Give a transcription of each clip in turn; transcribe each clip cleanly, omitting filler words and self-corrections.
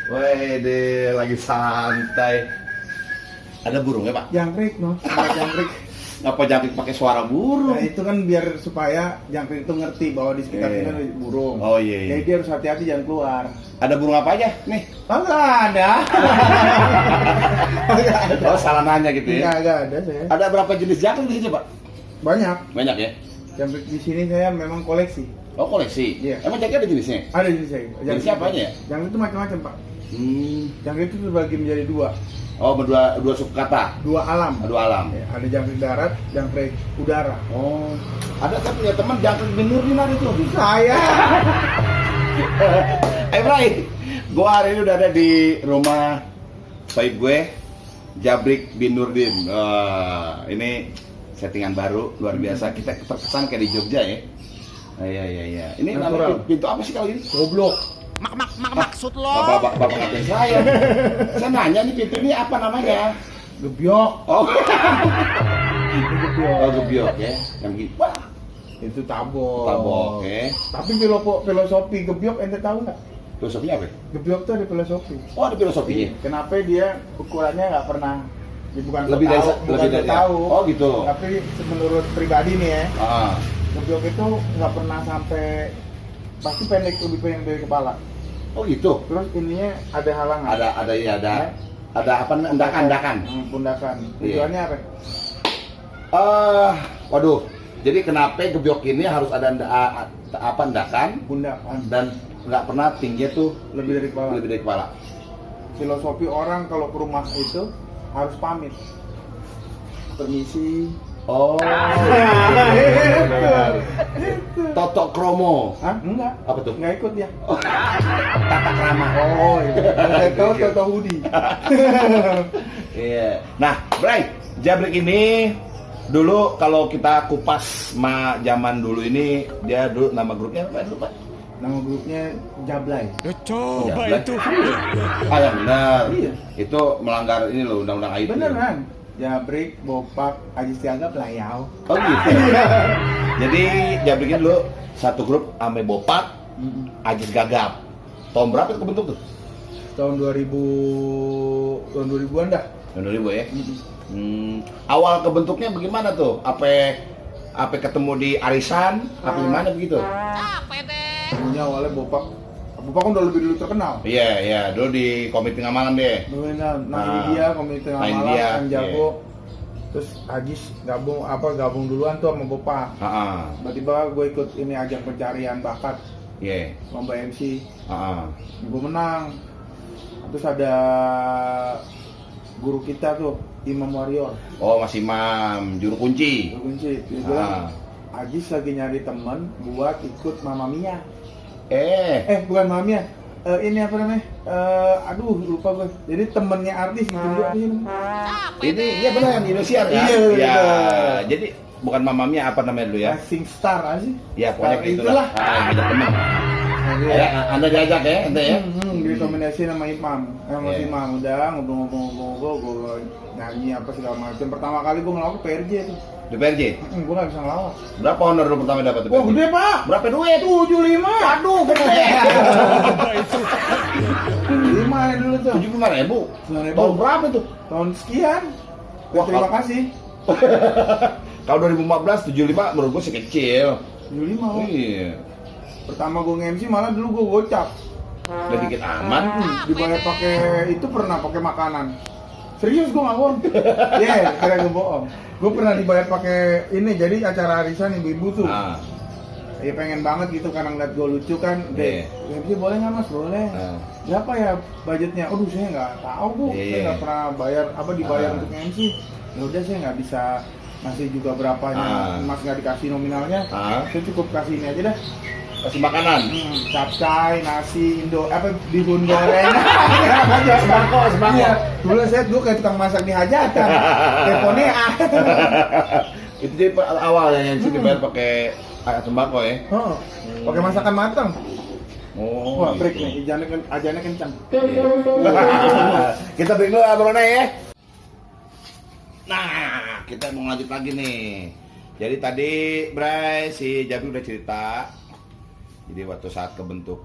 Wede, lagi santai. Ada burungnya, Pak? Jangkrik, no. Jangkrik. Ngapa jangkrik pakai suara burung? Nah, itu kan biar supaya jangkrik itu ngerti bahwa di sekitar kita ada burung. Oh iya. Jadi dia harus hati-hati jangan keluar. Ada burung apa aja? Nih. Oh, nggak ada. Oh, salah nanya gitu ya? Nggak ada saya. Ada berapa jenis jangkrik di sini, Pak? Banyak. Banyak ya? Jangkrik di sini saya memang koleksi. Oh, koleksi? Iya. Emang jangkrik ada jenisnya? Ada jenisnya. Jenisnya apa aja ya? Jangkrik itu macam-macam, Pak. Jangkrik itu terbagi menjadi dua. Oh, dua subkata? Dua alam. Dua alam? Ya, ada jangkrik darat, jangkrik udara. Oh. Ada kan punya teman jangkrik binur di mana itu? Saya. Bray, gue hari ini udah ada di rumah sohib gue, Jabrik bin Nurdin. Ini settingan baru, luar biasa. Kita terkesan kayak di Jogja ya. Iya. Ini namanya pintu apa sih kalau ini? Goblok. Maksud lo? Bapak ngatain saya. Saya nanya nih pintu ini apa namanya? Gebyok. Oh, Gebyok. oh gebyok ya. Yang gitu. Wah, Itu tabok. tabok ya. Tapi filosofi gebyok ente tahu nggak? Filosofinya apa? Gebyok tuh ada filosofi. Oh, ada filosofinya. Kenapa dia ukurannya nggak pernah? Ya, bukan Lebih dari tahu. Oh gitu. Tapi menurut pribadi nih ya, Ah. gebyok itu nggak pernah sampai pasti pendek, lebih pendek dari kepala. Oh gitu. Terus ininya ada halangan. Ada apa? Endakan. Pundakan. Iya. Tujuannya apa? Waduh. Jadi kenapa gebyok ini harus ada endakan Pundakan. dan nggak pernah tinggi tuh Lebih dari kepala. lebih dari kepala. Filosofi orang kalau ke rumah itu harus pamit. Permisi. Oh. Toto kromo. Hah? Enggak. Apa tuh? Enggak ikut dia. Tata krama. Oh, iya. Saya tahu Toto Hudi. Iya. Nah, Bray, Jabrik ini dulu kalau kita kupas zaman dulu ini dia dulu nama grupnya apa dulu, Pak? Nama grupnya Jablay. Coba Ya, itu. Ah, ya benar. Iya. Itu melanggar ini loh undang-undang IT. Beneran. Jabrik, Bopak, Aji Siaga, Pelayau. Oh gitu. Jadi Jabrik ini dulu satu grup ame Bopak, Ajis Gagap. Tahun berapa itu kebentuk tuh? Tahun 2000-an dah. Tahun 2000 ya. Awal kebentuknya bagaimana tuh? Apa ketemu di arisan? Apa gimana begitu? Punya awalnya Bopak. Bopak kan udah lebih dulu terkenal. Iya, dulu di komite ngamalan deh. Dulu dia komite Nah, ngamalan, India, yang jago. Terus Ajis gabung duluan tuh sama Bopak. Tiba-tiba gue ikut ini ajang pencarian bakat Iya. lomba MC. Heeh. Gue menang. Terus ada guru kita tuh, Imam Warrior. Oh, Mas Imam, juru kunci. Guru kunci. Dia bilang, Ajis lagi nyari temen buat ikut Mamma Mia. Bukan Mamma Mia. Ini apa namanya? Aduh, lupa gue. Jadi temennya artis gitu juga sih. Ini iya benar yang Indosiar kan? Iya, Ya, benar. jadi bukan Mamma Mia apa namanya dulu ya? Rising Star aja sih. Ya, pokoknya kayak Itulah. itulah. Ngajak teman. Nah, Ya, Anda diajak ya, ente ya? Direkomendasi nama Imam. Sama Iya. Imam udah ngobrol-ngobrol, gue nyanyi apa segala macam. Pertama kali gue ngelawak ke PRJ tuh. Di PRJ? Gue gak bisa ngelawak. Berapa honor lu pertama dapat di Wah, PRJ? gede pak. Berapa duit? 75. Aduh, gede. 5 ya dulu tuh. 75.000. 9.000. Tahun berapa tuh? Tahun sekian. Wah, Terima kasih. Kalau 2014 75 menurut gua sih kecil. 75 loh. Iya. Pertama gue nge-MC malah dulu gue gocap. Udah dikit aman. Dibayar pakai itu pernah pakai makanan. Serius gue nggak bohong. Iya, kira gue bohong. Gue pernah dibayar pakai ini, jadi acara arisan ibu-ibu tuh. Ya pengen banget gitu karena ngeliat gue lucu kan. Iya. MC boleh nggak mas? Boleh. Berapa ya budgetnya? Aduh saya nggak tahu bu. Iya. Saya nggak pernah dibayar untuk MC. Ya udah saya nggak bisa ngasih juga berapanya. Mas nggak dikasih nominalnya. Saya cukup kasih ini aja dah. Kasih makanan. Capcay, nasi, bihun goreng. Sembako. Iya. Dulu saya kayak tukang masak di hajatan. Teleponnya Itu jadi awalnya yang sih dibayar pakai sembako ya. Pakai masakan matang. Oh. Wah, break gitu. nih, ajannya kencang. Kita break dulu Bro ya. Nah, kita mau lanjut lagi nih. Jadi tadi Bray si Jabi udah cerita. Jadi waktu saat kebentuk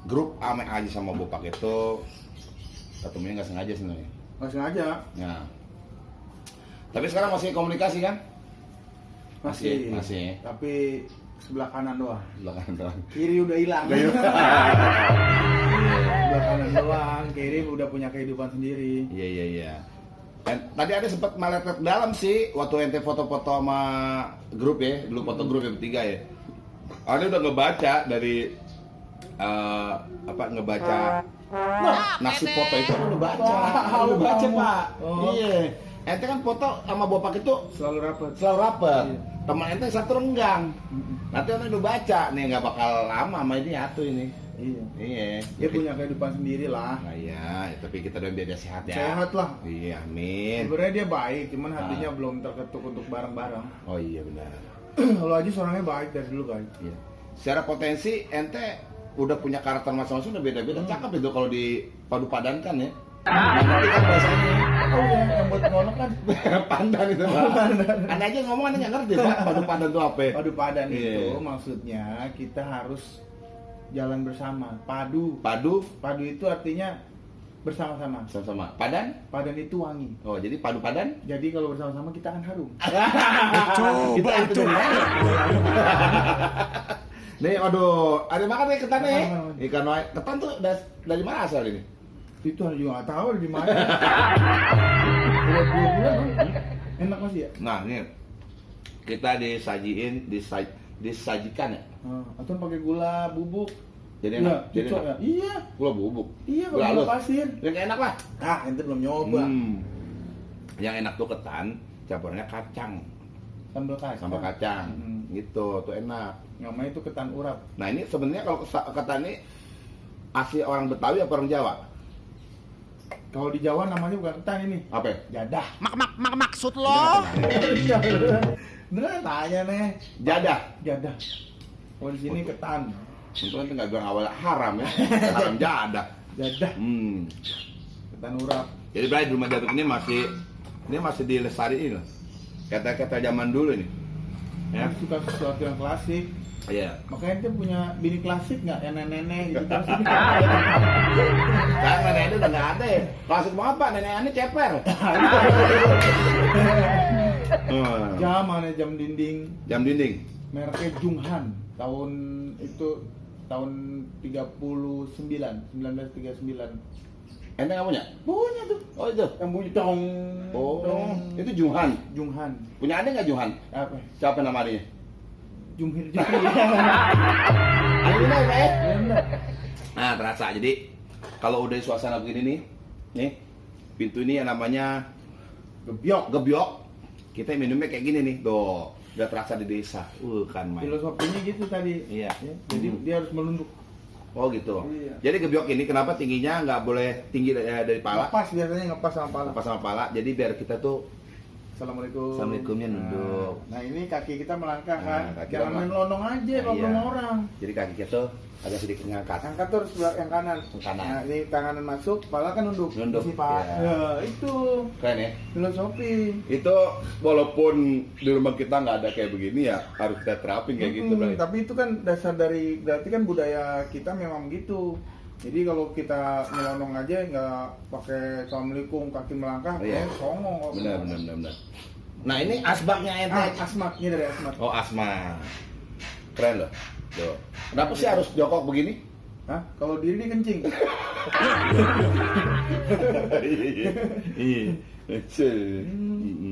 grup Ame Aji sama Bopak itu ketemunya nggak sengaja sebenarnya. Nggak sengaja. Nah. Tapi sekarang masih komunikasi kan? Masih. Tapi sebelah kanan doang. Belakang doang. Kiri udah hilang. Sebelah kanan doang, kiri udah punya kehidupan sendiri. Iya. Tadi ada sempat melihat ke dalam sih waktu ente foto-foto sama grup ya, dulu foto grup ya bertiga ya. Ada udah ngebaca dari ngebaca nasib foto itu udah baca. Udah baca, Pak. Oh. Iya. Ente kan foto sama bapak itu Selalu rapet. Iya. Iya. Teman ente satu renggang. Nanti ente udah baca nih, nggak bakal lama sama ini atu ini. Iya. Jadi- Dia punya kehidupan sendiri lah. Nah, iya, tapi kita doain biar dia sehat ya. Sehat lah. Iya, amin. Sebenarnya dia baik, cuman hatinya belum terketuk untuk bareng-bareng. Oh iya benar. Kalau Aji orangnya baik dari dulu guys. Iya. Secara potensi ente udah punya karakter masing-masing udah beda-beda. Cakep itu kalau dipadu padankan ya. Nanti kan bahasanya Oh iya, yang buat ngonok kan pandan itu. Anda aja ngomong anda nggak ngerti Pak, padu padan itu apa? padu padan Iya. itu maksudnya kita harus jalan bersama. Padu itu artinya bersama-sama. Sama-sama. Padan? Padan itu wangi. Oh, jadi padu padan? Jadi kalau bersama-sama kita akan harum. Coba itu. dari mana? Nih, aduh, ada makan nih ketan nih. Makan. Ikan ketan tuh dari mana asal ini? Itu juga nggak tahu di mana. Udah 2 bulan kan? Enak masih ya? Nah, nih kita disajikan ya. Atau pakai gula bubuk. Jadi Iya, enak, jadi cocok enak. ya? Iya. Gula bubuk. Iya, Gula kalau halus. gula pasir. Yang enak lah. Ente belum nyoba. Yang enak tuh ketan, campurannya kacang, Sambal kacang. sambal kacang. Hmm. Gitu, tuh enak. Namanya itu ketan urap. Nah, ini sebenarnya kalau ketan ini asli orang Betawi apa orang Jawa? Kalau di Jawa namanya bukan ketan ini. Apa? ya? Jadah. Maksud lo? Beneran tanya nih. Jadah. Jadah. Kalau di sini ketan. Untung nanti nggak bilang awal haram ya. Haram jadah. Jadah. Ketan urap. Jadi berarti di rumah Jabrik ini masih dilestariin loh. Kata-kata zaman dulu nih. Ya. Aku suka sesuatu yang klasik. Iya. Makanya dia punya bini klasik nggak? Yang nenek-nenek gitu terus. Kan nenek itu udah nggak ada ya. Klasik banget Pak, nenek ini ceper. Jam dinding. Jam dinding. Mereknya Junghan. Tahun 1939. Ente nggak punya? Punya tuh. Oh itu. Yang bunyi dong. Oh, Dong. itu Junghan. Junghan. Punya ade nggak Junghan? Apa? Siapa nama adanya? Jumhir. Adanya apa ya? Bener. Nah, terasa. Jadi kalau udah suasana begini nih pintu ini yang namanya gebyok. Kita minumnya kayak gini nih, tuh. Udah terasa di desa. Kan main. Filosofinya gitu tadi. Iya. Ya, jadi dia harus menunduk. Oh gitu. Iya. Jadi gebyok ini kenapa tingginya nggak boleh tinggi dari pala? Ngepas biasanya ngepas sama pala. Pas sama pala. Jadi biar kita tuh Assalamualaikum. Assalamualaikumnya nunduk. Nah ini kaki kita melangkah Nah, kan. kaki Jangan kita main lonong aja Nah, kalau iya. sama orang. Jadi kaki kita tuh agak sedikit ngangkat. Angkat terus sebelah yang kanan. Yang kanan. Nah ini tangan masuk, pala kan nunduk. Nunduk, Isi Pak. iya. Ya, itu Keren ya. filosofi. Itu walaupun di rumah kita nggak ada kayak begini ya harus kita terapin kayak gitu berarti. Tapi itu kan dasar dari berarti kan budaya kita memang gitu. Jadi kalau kita nyelonong aja nggak pakai assalamualaikum kaki melangkah, Iya. songong. Benar. Nah ini asbaknya ente. Asmat, ini dari asmat. Oh asma. Keren loh. Tuh. Kenapa sih harus jongkok begini? Hah? Kalau diri dia kencing. Iya.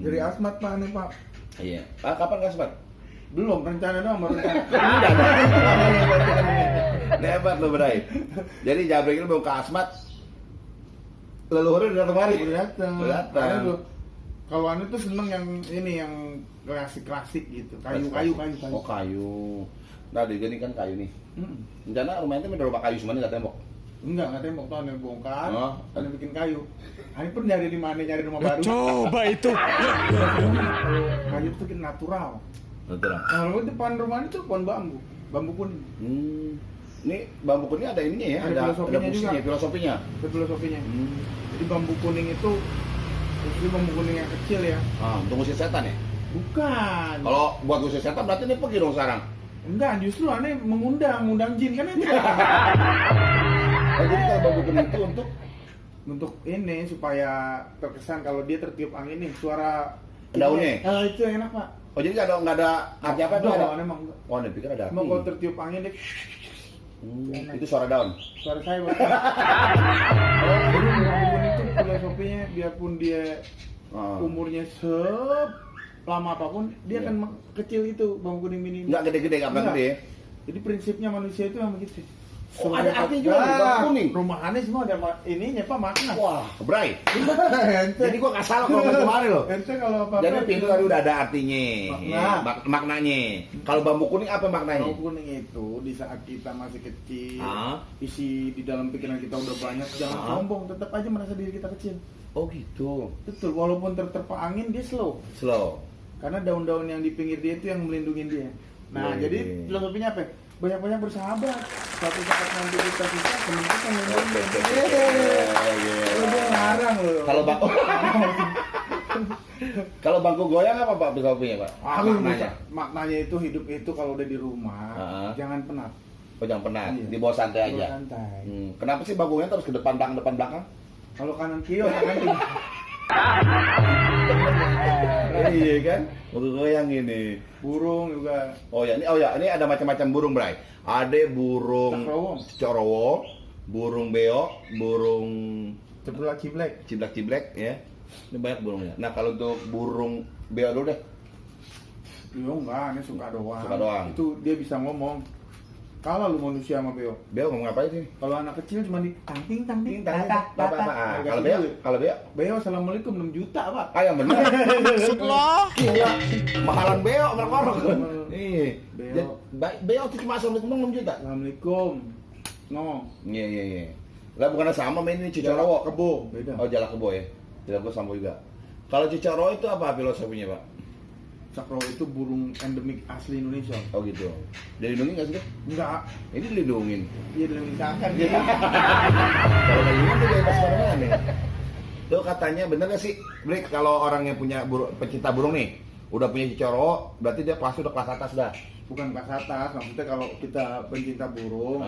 Dari asmat Pak nih Pak. Iya. Ah, kapan asmat? Belum rencana doang baru rencana. Hebat lo Bray. Jadi Jabrik ini mau ke asmat. Leluhurnya udah datang kemari. Udah datang. Udah datang. Karena tuh, kalau anu tuh seneng yang ini yang klasik gitu. Kayu. Oh kayu. Nah di sini kan kayu nih. Mm. Rencana rumah itu udah rumah kayu semua nih nggak tembok. Enggak tembok tuh anu bongkar. Oh. Anu bikin kayu. Ini pun nyari di mana nyari rumah baru. Coba itu. Kayu itu kan natural. Betul. Nah, kalau depan rumah itu pohon bambu kuning. Ini bambu kuning ada ininya ya, Ada filosofinya fungsinya, juga. filosofinya. Itu filosofinya. Jadi bambu kuning itu bambu kuning yang kecil ya. Untuk ngusir setan ya? Bukan. Kalau buat ngusir setan berarti ini pergi dong sekarang. Enggak, justru aneh mengundang jin kan itu. Oh, jadi kalau bambu kuning itu untuk Untuk ini supaya terkesan kalau dia tertiup angin nih suara Daunnya? Itu yang enak, Pak. Oh jadi nggak ada arti apa tuh? Enggak, Ada? emang. Oh, dia pikir ada arti. Emang kalau tertiup angin dia Itu suara daun. suara saya, Pak. Jadi apapun itu filosofinya biarpun dia umurnya lama apapun dia Iya. akan kecil itu bambu kuning mini. Nggak gede-gede, nggak pernah Enggak. gede. Jadi prinsipnya manusia itu memang begitu. Oh, ada arti juga nih, bambu kuning. Rumah aneh semua ada ininya, Pak, makna. Wah, Bray. Ente. Jadi gua nggak salah kalau ngomong kemarin loh. Ente kalau apa-apa. Jadi pintu tadi udah ada artinya, Makna. ya, maknanya. Kalau bambu kuning apa maknanya? Bambu kuning itu di saat kita masih kecil, Ah. isi di dalam pikiran kita udah banyak, jangan Ah. sombong, tetap aja merasa diri kita kecil. Oh gitu. Betul, walaupun terterpa angin dia slow. Slow. Karena daun-daun yang di pinggir dia itu yang melindungi dia. Nah, Iya, jadi iya. filosofinya apa? Banyak-banyak bersahabat. Suatu saat nanti kita susah, teman kita melindungi. Oh, dia ngarang loh. Kalau bang, kalau bangku goyang apa Pak filosofinya Pak? Maknanya. Maknanya itu hidup itu kalau udah di rumah, Ah. jangan penat. Oh jangan pernah, Iya. di bawah santai Bawa aja. santai. Kenapa sih bangkunya terus ke depan belakang? Kalau kanan kiri kan Iya kan? Bangku goyang ini. burung juga. Oh ya, ini ada macam-macam burung, Bray. Ada burung Cakrowo. corowo, burung beo, burung Ceplak ciblek. ciblak-ciblek ya. Ini banyak burungnya. Nah, kalau untuk burung beo dulu deh. Beo enggak, ini suka doang. Suka doang. Itu dia bisa ngomong. Kalah lu manusia sama Beo. Beo ngomong apa sih? Kalau anak kecil cuma di tangting tata Apa? tata. Kalau beo? Kalau beo? Beo assalamualaikum 6 juta, Pak. Ah, yang benar. Maksud lo? Gila. Mahalan beo berkorok. Iya. Beo. Beo itu cuma assalamualaikum 6 juta. Assalamualaikum. Ngomong. Iya. Lah bukannya sama main ini Cicorowo. Kebo, beda. Oh, Jalak Kebo ya. Jalak Kebo sama juga. Kalau Cicorowo itu apa filosofinya, Pak? Cakrowo itu burung endemik asli Indonesia. Oh gitu. Dilindungi nggak sih? Dok? Enggak, Ini dilindungin. dia dilindungi kanker dia. Kalau kayak gini tuh bebas mana nih. Tuh katanya bener gak sih, Brik, kalau orang yang punya pecinta burung nih, udah punya Cicorowo, berarti dia pasti udah kelas atas dah. Bukan kelas atas, maksudnya kalau kita pencinta burung,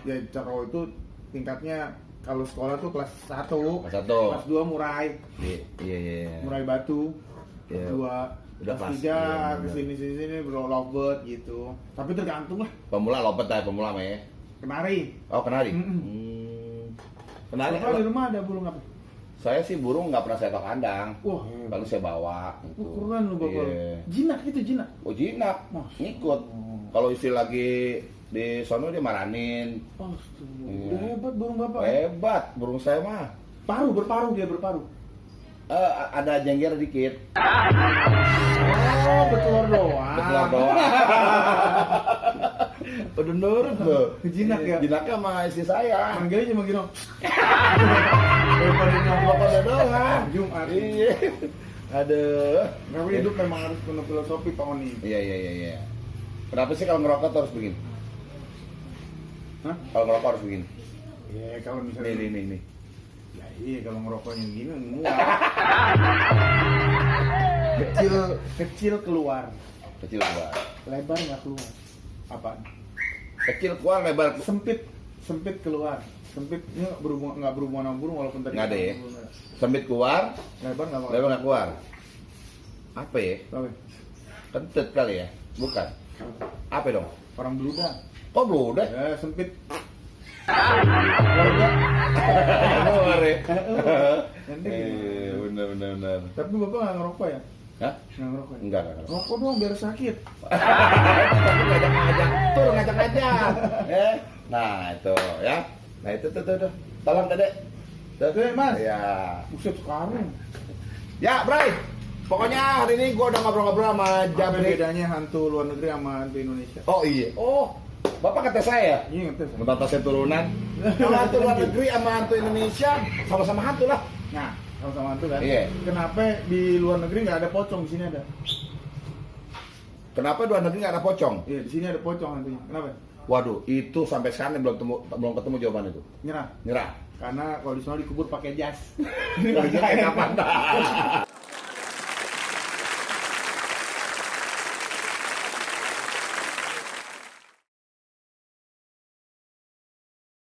ya Cakrowo itu tingkatnya kalau sekolah tuh kelas 1, Kelas 1. kelas 2 murai, Iya. murai batu, Iya. kelas 2, Udah kelas kelas, 3, iya, kesini bro lovebird gitu. Tapi tergantung lah, Pemula lopet lah, pemula mah ya. kenari. Oh, kenari. Kenari. Bapak di rumah ada burung apa? Saya sih burung nggak pernah saya bawa kandang. Wah, Lalu saya bawa. Gitu. keren lu bapak. Iya. Jinak itu jinak. Oh jinak, Mas. ngikut. Kalau istri lagi di sono dia maranin. Astaga, Iya. udah hebat burung bapak. Ya? Hebat, burung saya mah. Berparu dia berparu. Ada jengger dikit. Oh, betelur doang. Betul doang. Udah nurut loh. Jinak ya? Jinaknya sama istri saya. Manggilnya cuma gini. Daripada nyampe doang. Jumat. Iya. Aduh. Tapi hidup memang harus penuh filosofi Pak Oni. Iya. Kenapa sih kalau ngerokok tuh harus begini? Hah? Kalau ngerokok harus begini. Iya, kalau misalnya Nih. Ya iya, kalau ngerokoknya gini enggak. Kecil keluar, Kecil keluar. lebar nggak keluar. Apa? Kecil keluar, lebar. Sempit keluar. Sempit ini nggak berhubungan sama burung walaupun tadi. Nggak ada ya? Burung, nggak. Sempit keluar, Lebar nggak lebar nggak keluar. Apa ya? Apa? Kentut kali ya? Bukan. Apa dong? Orang beludak. Kok bludak? Ya, sempit. Keluar ya? Nanti gimana? Bener. Tapi bapak nggak ngerokok ya? Hah? Nggak ngerokok. Ya? Enggak. Rokok doang biar sakit. Tapi ngajak-ngajak. Nah, itu ya. Nah, itu tuh. Tolong Dede. Tuh, Mas. Ya. Buset sekarang. Ya, Bray. Pokoknya hari ini gua udah ngobrol-ngobrol sama Apa Jabrik. bedanya hantu luar negeri sama hantu Indonesia? Oh iya. Oh, Bapak kata saya. Iya ngerti. Mentata saya turunan. Kalau hantu luar negeri sama hantu Indonesia sama-sama hantu lah. Nah, sama-sama hantu kan? Iya. Kenapa di luar negeri nggak ada pocong, di sini ada? Kenapa luar negeri nggak ada pocong? Iya, di sini ada pocong hantunya. Kenapa? Waduh, itu sampai sekarang belum ketemu jawaban itu. Nyerah. Nyerah. Karena kalau di sana dikubur pakai jas. Lagi kayak kapan?